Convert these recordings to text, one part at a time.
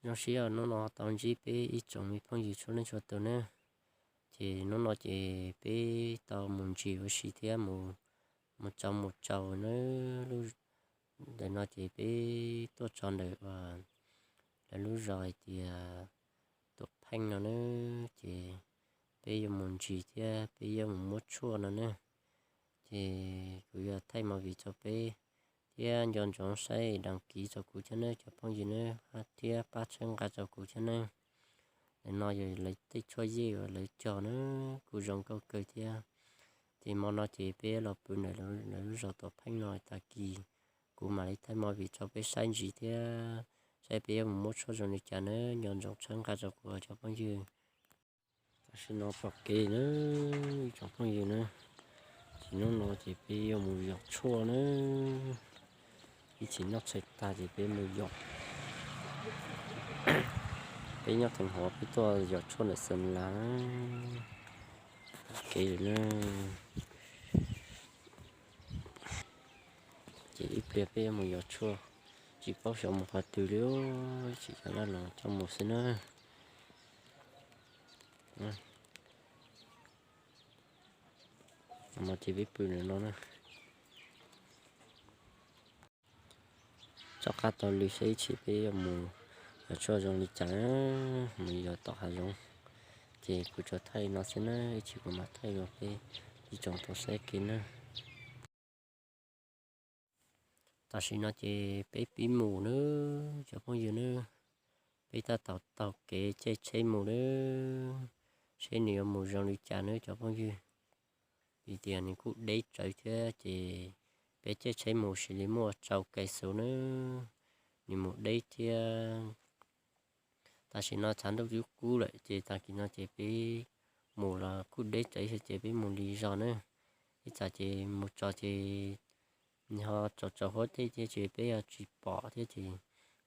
Zoo siab hnub no tau ntsib peb ib tsoom me phooj ywg txhua leej txhua tus nawb. Ces hnub no ces peb tau mus ntsis ua si thiab mus, mus tsaus mus tsaus nawb. Ntawm no ces peb tuaj txog ntawm uas lawv lub zos hais tias Tuam Pheej no nawb, ces peb yuav mus ntsis thiab peb yuav mus muab tshuaj no nawb. Ces kuv yuav thaij movie rau peb thiab nco ntsoov saib đăng ký rau kuv thiab nawb cov phooj ywg nawb, thiab pab txhawb nqa rau kuv thiab nawb. Ntawm no yog lawv tej tshuaj yej uas lawv cog nawb, kuj zoo nkauj kawg thiab. Ces hmo no ces peb los pw ntawm lawv lub zos Tuam Pheej no tag kis kuv mam li thaij movie rau peb saib ntsis thiab saib peb yuav mus muab tshuaj zoo li cas nawb, nco ntsoov txhawb nqa rau kuv cov phooj ywg. Tam sim no pom kev nawb ib tsoom phooj ywg nawb, ces hnub no ces peb yuav mus yos tshuaj nawb. Ib chim noj tshais tag ces peb mus yos. Peb nyob Theej Hov peb tuaj yos tshuaj ntawm Xeem Las na. Kev lawm na. Ces ib pliag peb yuav mus yos tshuaj, tsis paub xyov mus qhov twg li, tsis xav laj los coj mus xwb na. Mas ces peb pw ntawm no na. Txoj qab taug lw saib ib chim peb yuav mus yos tshuaj zoo li cas, mus yos tom hav zoov. Ces kuv tsuas thaij li no xwb na, ib chim kuv mam thaij rau peb ib tsoom tau saib kev na. Tam sim no ces peb pib mus nawb cov phooj ywg nawb. Peb tab tom taug kev caij tsheb mus nawb, seb nws yuav mus zoo li cas nawb cov phooj ywg. Vim tias nws kuj deb tsawv thiab ces peb caij tsheb mus sis li muaj rau kais xus nawb, nws mus deb thiab. Tam sim no tshav ntuj twb kub lawm ces tag kis no ces peb mus los kuj deb tsawv thiab ces peb mus li zog nawb. Ib tsam ces mus txog ces nws ho tsaus tsaus huab tej thiab ces peb ho tsis pom thiab ces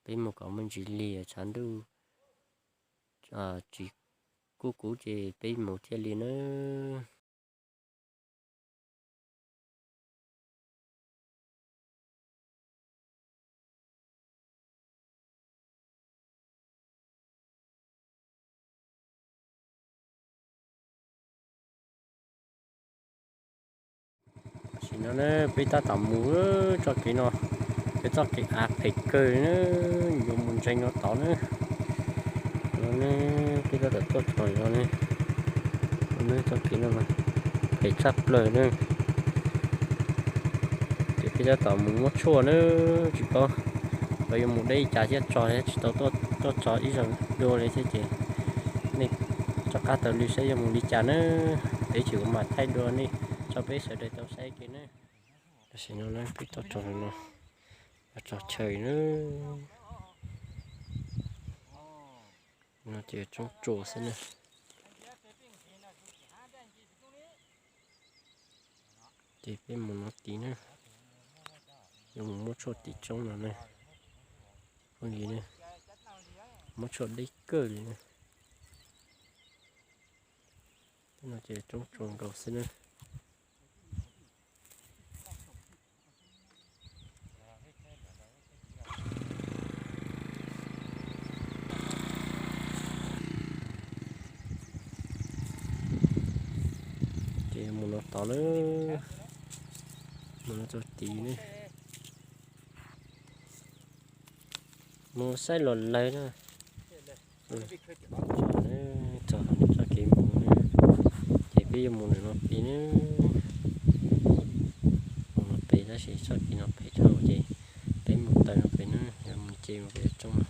peb mus kom muaj ntsis lig tshav ntuj tsis kub kub ces peb mus thiaj li nawb. Tam sim no na peb tab tom mus txoj kev no, peb txoj kev av phem kawg na, yuav mus ntseeg no tod na. No ne, peb tab tom tuaj txog no ne, no ne txoj kev no mas phem tshaj plaws na. Ces peb tab tom mus muab tshuaj na, tsis paub yuav mus deb li cas thiab tso thiab tsis tau tuaj txog ib zaug dua li thiab ces nej txoj qab taug lw saib yuav mus li cas na. Ib chim kuv mam thaij dua nej tso peb sawv daws tau saib kev na. Tam sim no na peb tuaj txog no, txog chaw na. No ces tsoob tsua xwb na. Ces peb mus no tid na, yuav mus muab tshuaj tim tsoob no na. Phooj ywg na, muab tshuaj deb kawg li na. No ces tsoob tsua nkaus xwb na. Ces mus no tod na, mus no txog tid ne. Mus saib los lawg na. Txog txoj kev mus na, ces peb yuav mus ntawm no pem na. Mus no pem tab sis txoj kev no phem dhau ces peb mus taw no pem na, yuav mus ces mus pem tsoob no.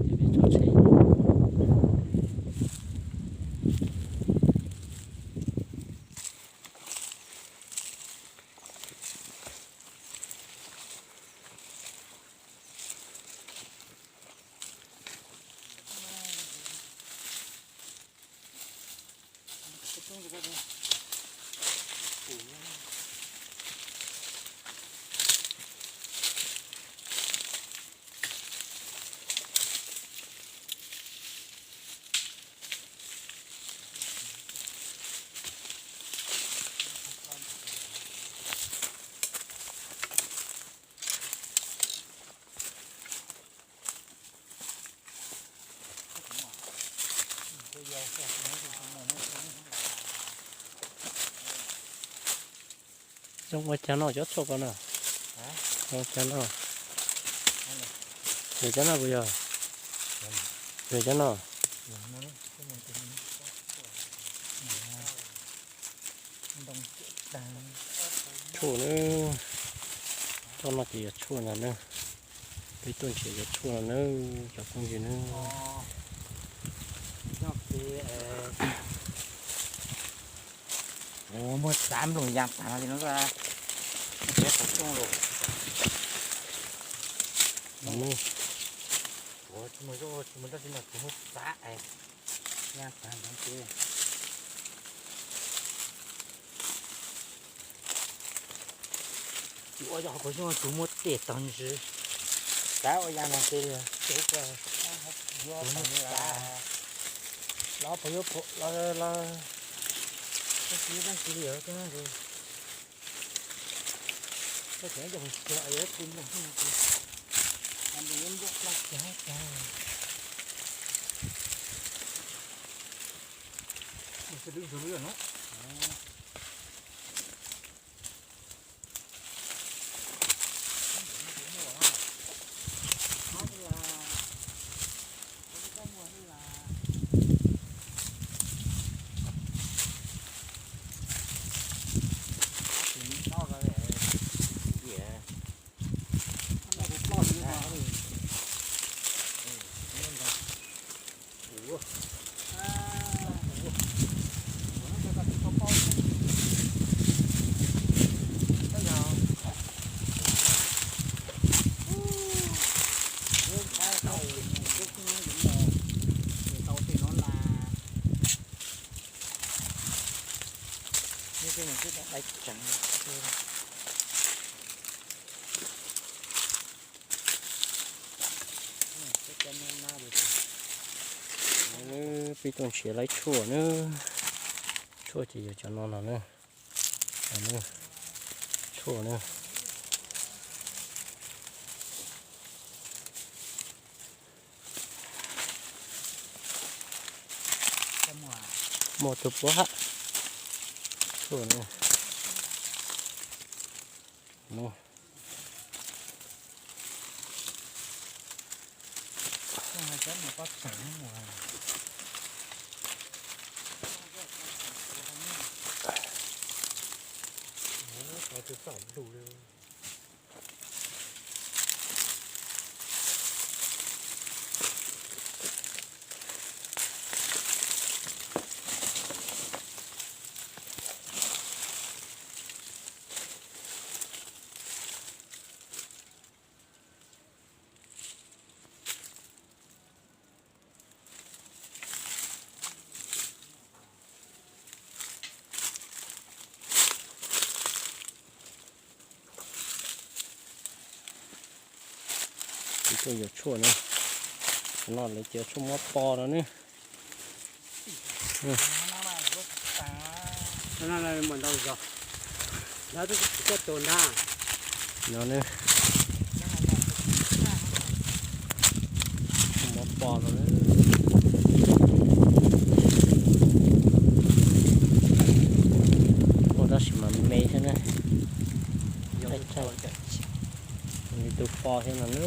Ces peb tso tsheb. Zoo ua cas no cov tshuaj ko na? Zoo ua cas no? Yog cov no puas yog? Yog cov no. Tshuaj na, toj no ces yog tshuaj no na. Peb tuaj nrhiav cov tshuaj no na, cov phooj ywg na. Muab txav nplooj yas tas li no, tsis qhov rooj los. Tsis muaj zaub tsis muaj dab tsi no kuv muab txav yas tas ntawd ces. Ua yog qhov zoo tus muab tej tag ntsws, xav ua yas no ces kuv muab xav, los pom yuav pom los los, tsis dab tsi li os, tsis dab tsi. Koj tseem coj mus xyuas yuav tsis mloog xwb no ces, nws yuav nplooj plaj kiag kiag. Mus xyuas twb ntsuag lub yog no. Peb tuaj nrhiav laib tshuaj na, tshuaj ces yog cov no no na, tshuaj na. Muaj tus puab hab. Tshuaj no. Peb tuaj yuav tshuaj na. Qhov no lawv cia tshuaj muab po no ne. No ne. Tshuaj muab po no na. Ua tab sis mas me thiab na. Tus po thiab no na.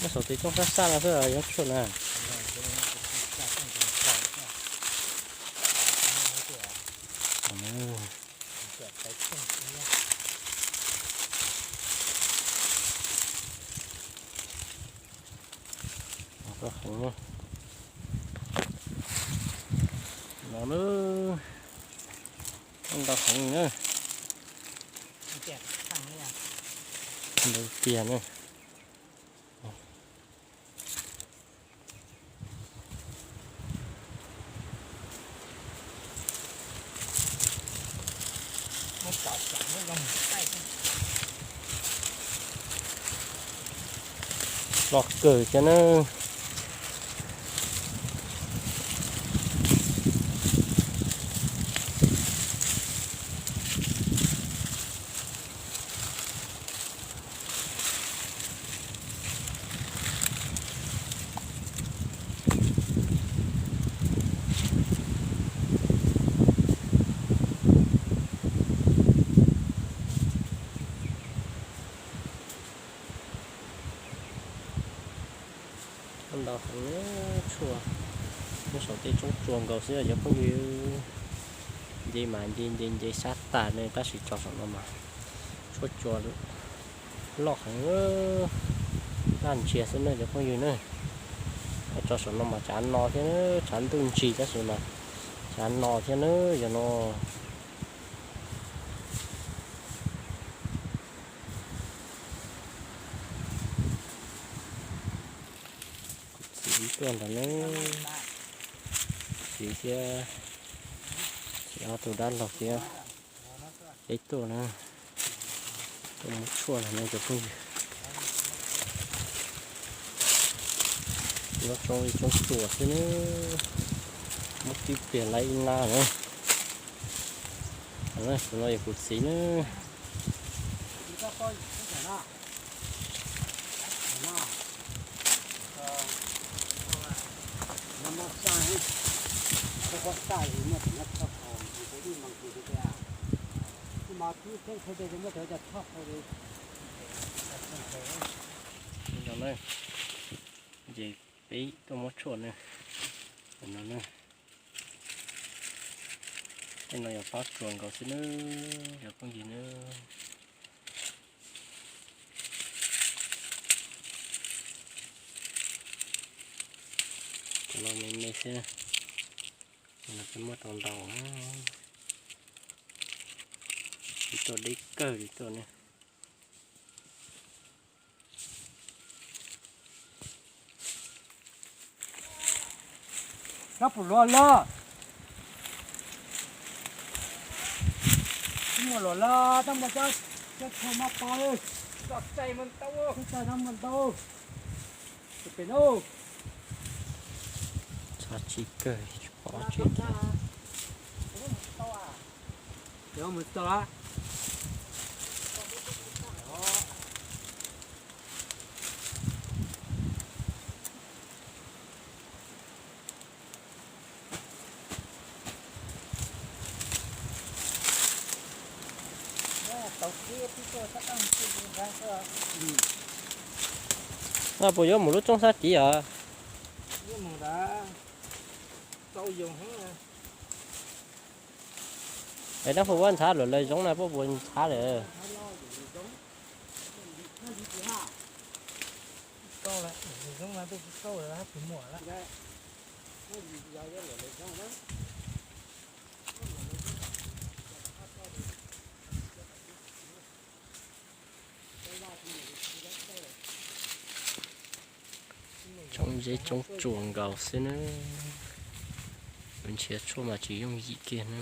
Nyob saum tes tsooj sab sab no xwb yog tshuaj na. No na, ntau heev na. Ntau tiag na. Loj kawg thiab na. Tsuas nkaus xwb cov phooj ywg. Nce mas nce nce nce sab tas ne, tab sis tso saum no mas tshuaj tsuas loj heev, laj ntsiag xwb na cov phooj ywg na. Tso saum no mas tshav no thiab, tshav ntuj ntsis tab sis mas tshav no thiab na, yog no. Kuv txiv tuaj ntawd na, txiv thiab, txiv ob tug dab laug thiab peb tuaj na, tuaj muab tshuaj no na cov phooj ywg. Nyob tsoob ib tsoob tsuas xwb na, muab tib pliag lawm ib nab na. Tus no yog kuv txiv na. Ces peb tuaj muab tshuaj na. No na, tej no yog pab tsuas nkaus xwb na, cov phooj ywg na. Cov no me me xwb, no tsis muaj tau ntau. Tsis tuaj deb kawg li tuaj ne. Sab pum luaj lawm. Tsis muaj luaj lawm, tab muaj cov, cov tshua mab pov li. Txoj cai no muaj ntau. Tus pem no. Txhob tsis kawg, tsis pom tsis. Cov mus tau a. No puas yuav mus lub roob sab tid os? Es dab hu ua ntshav luam lawv zoov na, puab puas ntshav lawm? Tsoob zeb tsoob tsuas nkaus xwb na. Kuv nrhiav tshuaj mas tsis yooj yim kiag na.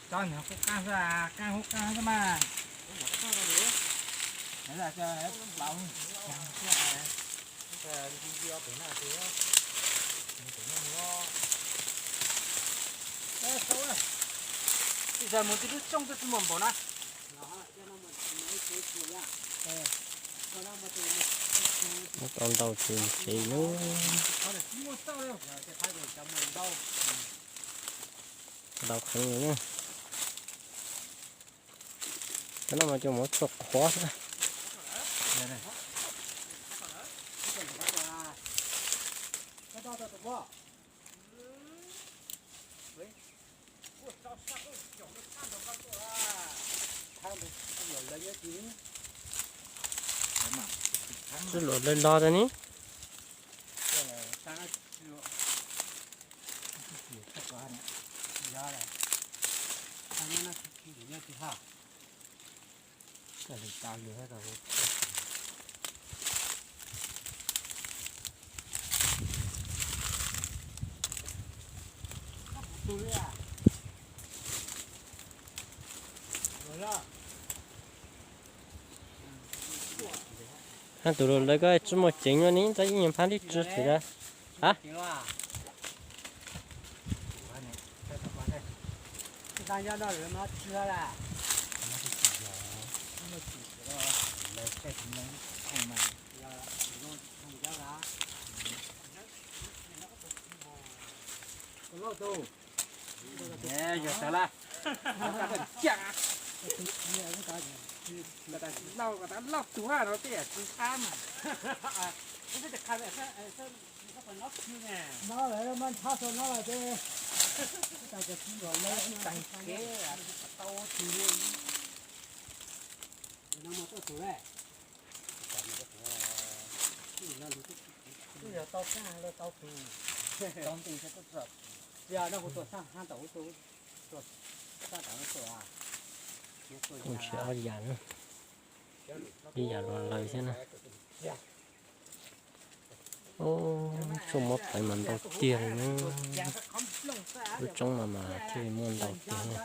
Tso nws hauv qab xwb, qab hauv qab xwb mas. Tsis mus tib lub tsooj twb tsis muaj npaum na. Muab tau ntau ces mus tsev lawm. Ntau kheev li na. Cov no mas cov muab tshuaj qhuav xwb. Tsis luam lawv los tas ni. Tus luam lawv koj tsis muaj ceev no ni, tab ib nyuag phab tib tsi xwb a. Ha? Tab nyob no lawv no tsis yog las. Yog tas laj, lauj, tas lauj tuag no tej tsis txhab mas. No lawv mas ntshab tau no lawm ces, tas kev tau tus, yog tau txaj los tau tus, tau nti, yog no kuv tuaj txaj hab tom ub, tuaj txaj tom no tuaj. Kuj tsis ob yam na, ib yam los lawm thiab na. Ub, tsuas muab pais mas ntau tiag li na. Lub roob no mas thiaj li muaj ntau tiag na.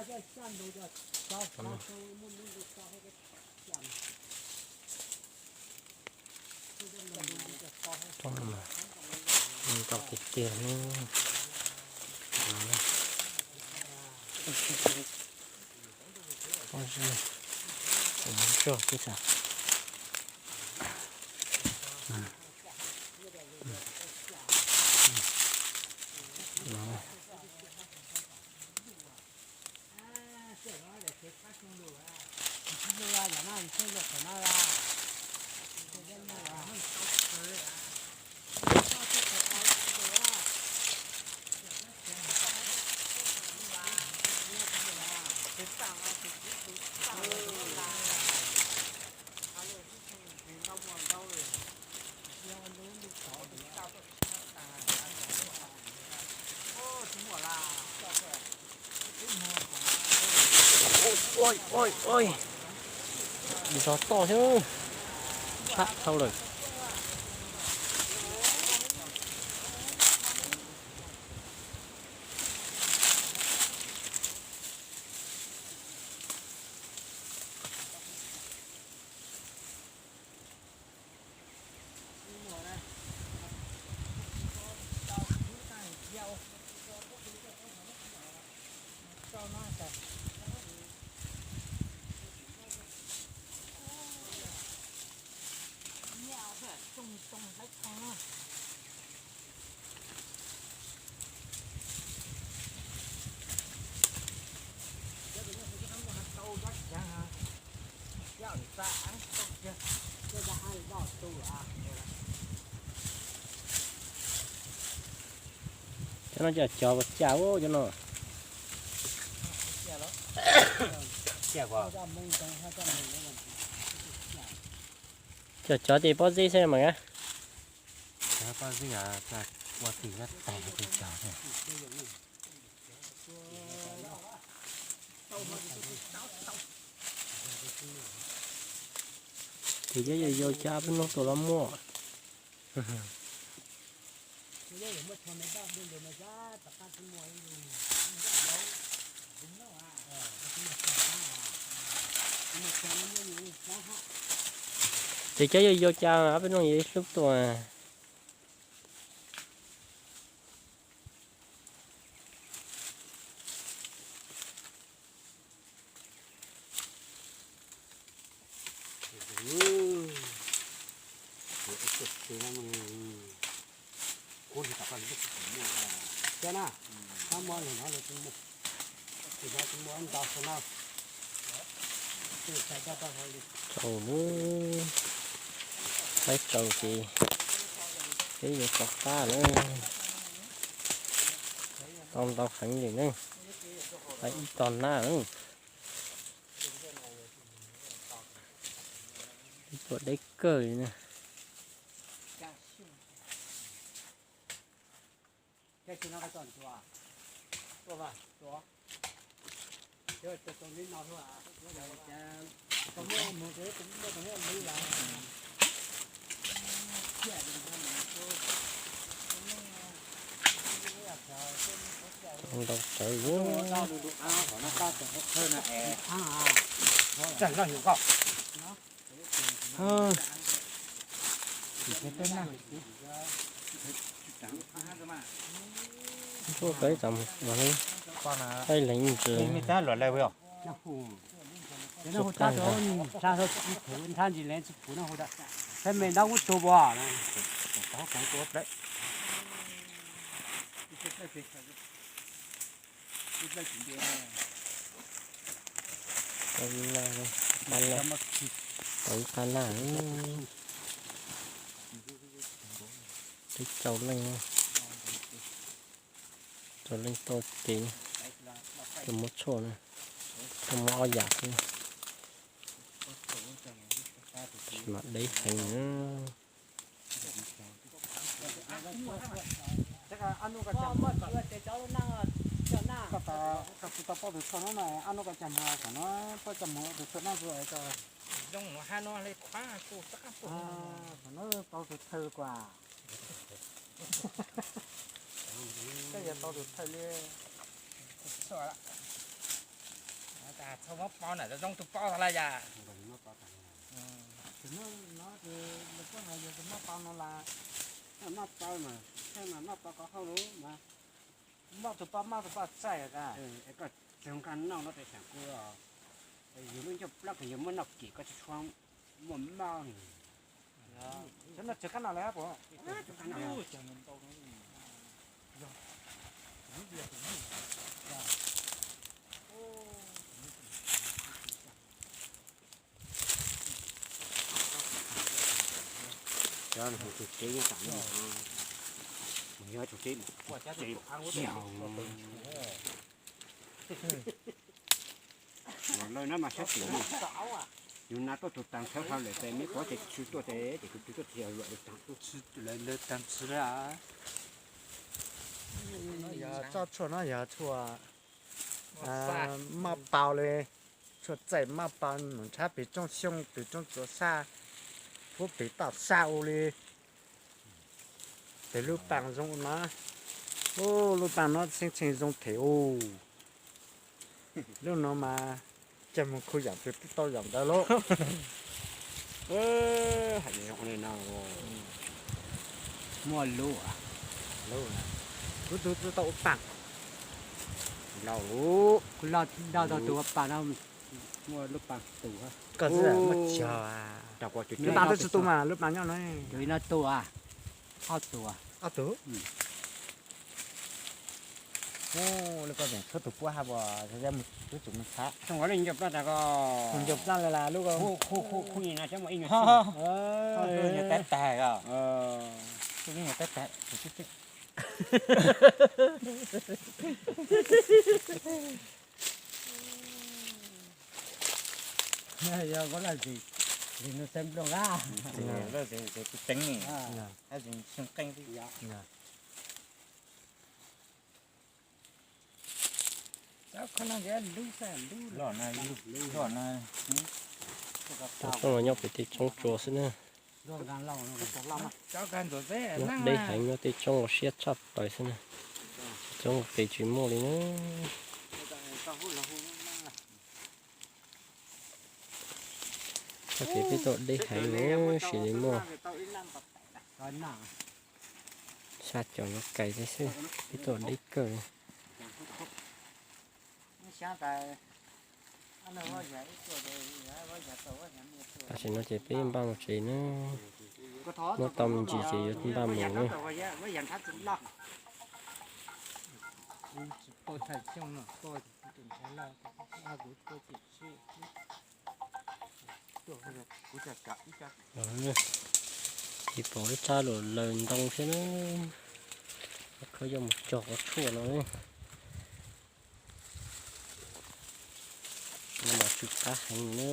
Roob no mas ntau tiag tiag na. Pob zeb, ntsuag tib si. Oj, oj, oj, zog toj thiab, tshab dhau lawm. Cov no cov cov ua cas ua cov no. Cov cov ces pob zeb xwb mas. Pob zeb ua tim tab tais tus cov. Ces cov yau yau cov peb hnub tuaj los muaj. Ces cov yau yau cas peb hnub yuav ib hlub tuaj. Rau, saib rau ces peb yuav rov qab na. Tau ntau heev li na, hais ib tog nab na. Ib puas deb kawg li na. Ntau tsawv. Ntsuag kawg ib txam mas ib leeg ntsis. Tab sis nthab ntsis leej tsis puv no hu da, peb me ntab kuj tuag puas. Qab laj, qab laj, peb rau leej, rau leej tau kev, rau muab tshuaj na, rau muab ob yam xwb, tsis mas deb heev na. Koj tsis tau pauj tus tshuaj no na, ob hnub koj coj mus, thaum no koj coj mus tus tshuaj no zoo no tau tus thawj kuv. Koj yog tau tus thawj li. Txhob muab pov na, zoo tus pov tag lawm yam. Tus no, no, tus no yog tus muab pov no las. Muab pov mas, muab pov kom hauj lwm mas. Muab tus pov, muab tus pov txaij tas. Koj tsis nqa noj no tes xeem kuv, yus lub ncauj plab kws yus muab noj kim koj tsis tshua muaj mob. Sawv no tsis qab noj li hab puas? Cov tus tsev nyob tam no, yog tus tsev, tsev yog lawm no mas sab tim, yus nas tuaj tus taag sawv hauv lawm tes meb pov tes tsis tuaj tes ces kuv tus tuaj tsis yog luam taag tuaj. Lawv taag tsis lawm. Yog tsob tshuaj no yog tshuaj maj pau li, tshuaj txaij maj pau mus nrhab pem roob xyoob, pem roob txuas sab, puab pem toj sab ua li. Pem lub paag zoo no, lub paag no tshee tshee zoo them ub. Lub no mas coj mus khu yaam twg tau yaam ntawd lauj. Hais zoo li no, muaj lub, kuv tug tsis tau ua paag. Kuv loj tau tug ua paag no, muaj lub paag tu. Koj xwb muaj cog. Lub paag twb tsis tu mas lub paag nyob no. Tus no tu, ob tug. Ob tug. Lub koj tseem tshuab tus puab hab puas, twb tsum mus txhab. Mus ncaws plab li las lub ko. Tab tag, tab tag. Yog koj laj zis, zis nug txhais nplooj a. Laj zis zis tus teev ni, zis xyoo qeej xwb. Lub no, lub no, tsoob no nyob pem tej tsoob tsua xwb na. Nyob deb heev, nyob tej tsoob ua siab tshaj plaws xwb na. Tsoob ua ke tsis muaj li na. Txoj kev peb tuaj deb heev, sim li muaj xya caum nyuag kais thiab xwb, peb tuaj deb kawg li. Tam sim no ces peb npaj mus tsev na, muab tau me ntsis ces yuav npaj mus na. Ces pom ib rab luam laws ntoo thiab na, khawb yuav mus cog qhov tshuaj no. No mas tsw qab heev na.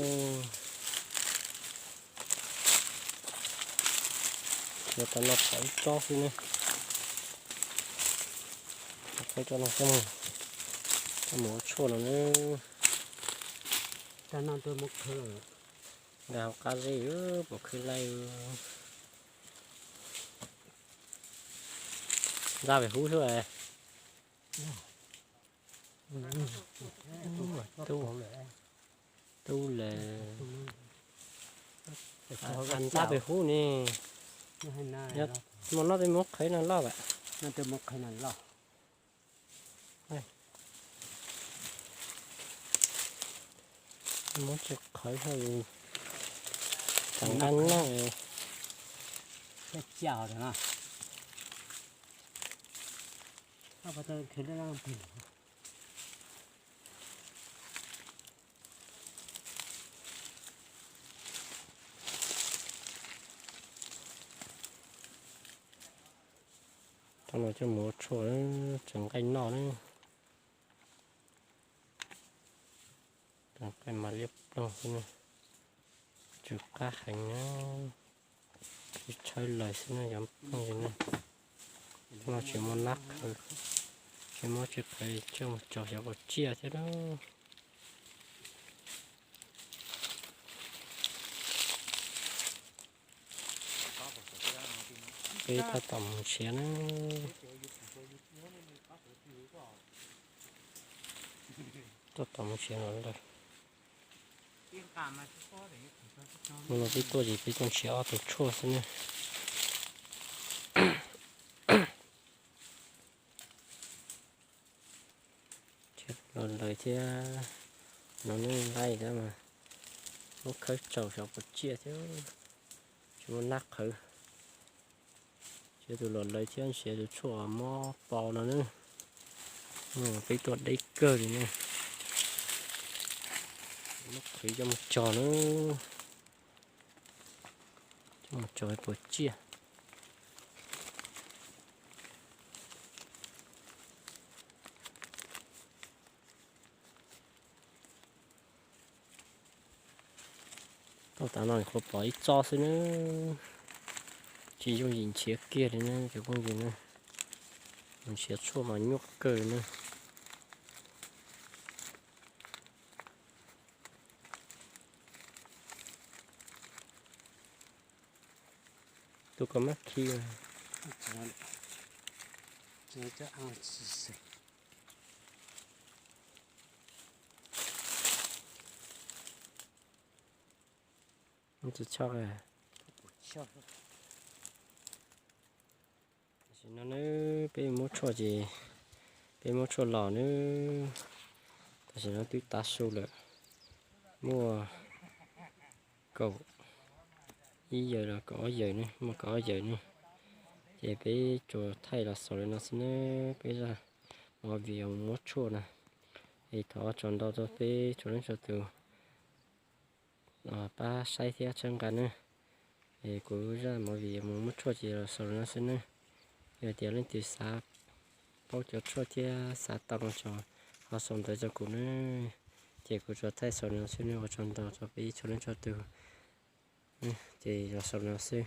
Yuav tau no pom ib tsob xwb na. Khawb coj no coj mus ua tshuaj no na. Nkag hauv qab zeb puas khwb laij. Ntab pem hub xwb. Tub, tub lawm. Ntab pem hub ne. Mus no tej muab qhwv no loj lawm. Muab tsis qhawv, tseem nqaij noj. Tau no coj mus ua tshuaj, tseem nqaij noj na. Tseem nqaij mas liab ploog xwb na, tsw qab heev na. Tshawb lawm xwb na cov phooj ywg na. No tsis muaj nab qhawv, tsis muab tsis qhawv coj mus tsaus xyov puas tsiaj thiab lauj. Peb tab tom mus nrhiav na. Tab tom mus nrhiav los lawm. Hnub no peb tuaj ces peb tuaj nrhiav ob tug tshuaj xwb na. Los lawm thiab, no neb nqaij tab mas muab khawb tsaus xyov puas tsiaj thiab, tsis muaj nab qhawv. Nrhiav tus los lawm thiab nrhiav tus tshuaj mob pau no na. Peb tuaj deb kawg li na. Muab qhwv coj mus tso na, coj mus tso puas tsiaj. Tau tav no kuv pom ib txoj xwb na, tsis yooj yim nrhiav kiag li na cov phooj ywg na. Nrhiav tshuaj mas nyuaj kawg na. Tus koj mab khi. Tsis tshoj. Tam sim no nawb, peb muab tshuaj ces, peb muab tshuaj los nawb. Tam sim no twb tav su lawm, muaj kaum ib yawm los kaum ob yawm ne, muaj kaum ob yawm ne. Ces peb tsuas thaij los xaus li no xwb nawb, peb zaj movie muab tshuaj na. Es thov tsaug ntau rau peb txhua leej txhua tus pab saib thiab txhawb nqa nawb. Es kuv zaj movie mus muab tshuaj ces los xaus li no xwb nawb. Yog tias leej twg xav paub cov tshuaj thiab xav tau no tso, ho sau ntawv rau kuv nawb. Ces kuv tsuas thaij xaus li no xwb nawb, ua tsaug ntau rau peb txhua leej txhua tus. Ces los xaus li no xwb.